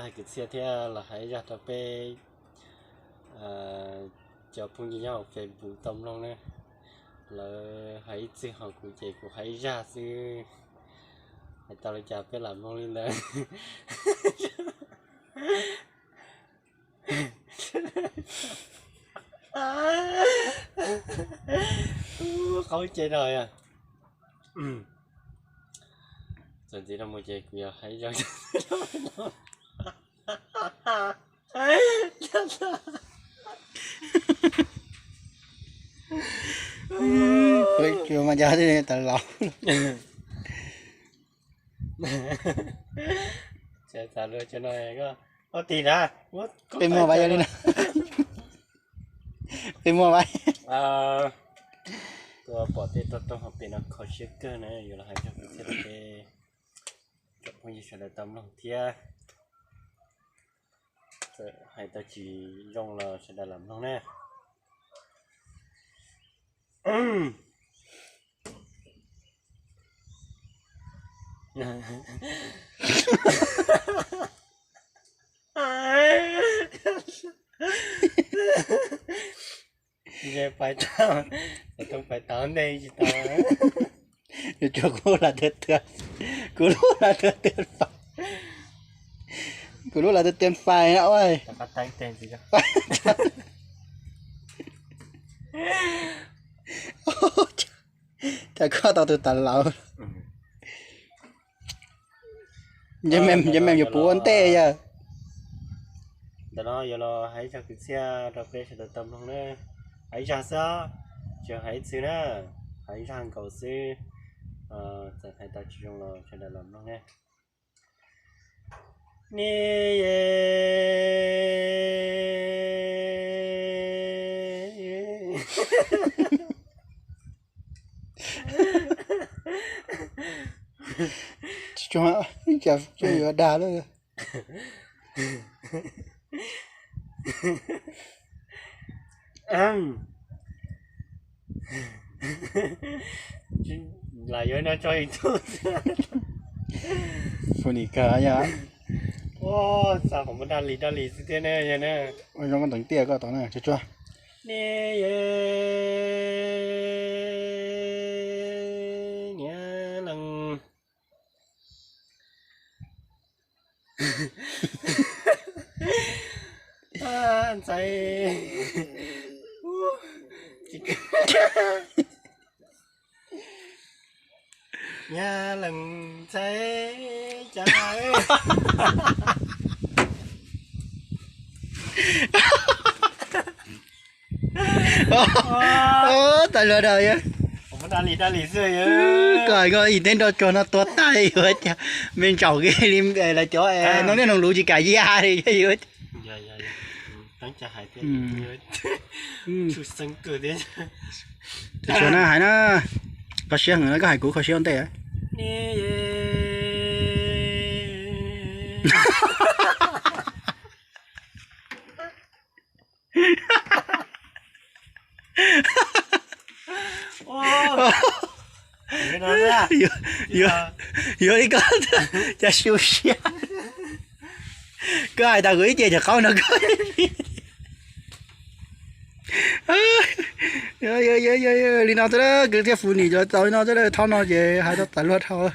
Hais kwv txhiaj thiab los hais ib zaj rau peb cov phooj ywg nyob hauv Facebook tau mloog na. Lawv hais ib txwg ho kuv ces kuv hais ib zaj xwb. Hais tau li cas peb lam mloog li ntawd. Qaub ces no yog. Txawm ntxiv rau mus ces kuv yog hais zaj. Mas cov tas laus. Txav luag cov no, koj tig na. Peb muaj vai li na. Peb muaj vai. Tua pom tej rau rau hauv pem no kho siab kawg na, yuav los hais rau peb thiab rau peb tsoom phooj ywg sawv daws tau mloog thiab. Txawm hais tau tsis zoo los sawv daws lam mloog na. Ntshe pais tau, pais tau ntej tsis tau. Yuav tsum kuv lub lam tias tias, kuv lub lam tias tias fais, kuv lub lam tias tias fais no. Cas koj tau tus tas laus. Nce mem yuav puv ua ntej yog. Ntawm no yuav los hais zaj kwv txhiaj rau peb sawv daws tau mloog na. Hais zaj xwb, tsis hais ib txwm na, hais zaj nkaus xwb. Txawm hais tau tsis zoo los sawv daws los mloog na. Ni ye. Tsis tso, cas yuav dag lawm. Lam yuav no tso YouTube. Funny kawg yog. Xav qhov muaj dab li dab li xwb thiab ne, yog ne. Zoo koj teev tiaj koj tod na, tsuag tsuag. Ne, niam leej ntxhais. Niam leej ntxhais cas. Tas luag dhau yog. Koj hais koj ib teg nroj tsuag no tua tag yuav cas me ntsaum kiag li lawv cov no, niaj no luv tsis kam ya li yuav. Tsis tshua na hais na, kho siab heev na, koj hais kuv kho siab ua ntej. Yuav li koj cas xyu siab. Koj hais tas kuv ib ce cov qaub no koj. Li no xwb, kwv tij Fus Nim cov tau li no xwb, thaum no ces hais tau tas luag dhau.